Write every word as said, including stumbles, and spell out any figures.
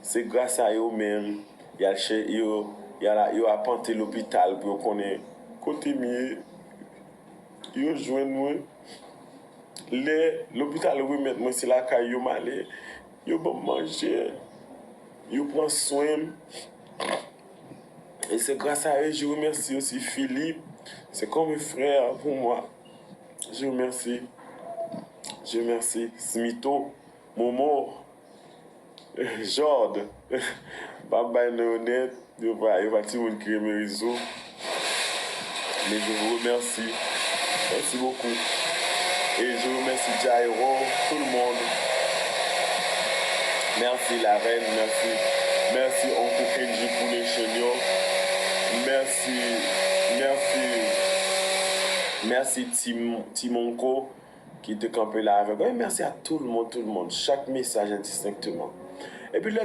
Se gras a yo menm, y al chè-, yo, y al, yo apante lopital pou yo konnen kote m ye. Yo jwenn mwen. Lè lopital remèt mwen, se lakay yo m ale. Yo ban m manje. Yo pran swen m. Et c'est grâce à eux, je remercie aussi Philippe. C'est comme un frère pour moi. Je remercie. Je remercie Smito, Momo, Jord. Pa bay non yo nèt. Yo pa, yo pa timoun ki renmen rezo. Mais je vous remercie. Merci beaucoup. Et je remercie Jairo, tout le monde. Merci la reine, merci. Merci Uncle Kenji pou nation yo. Merci, merci. Merci Tim, Timonko ki te kanpe la avèk mwen. Merci à tout le monde, tout le monde. Chaque message indistinctement. Epi lè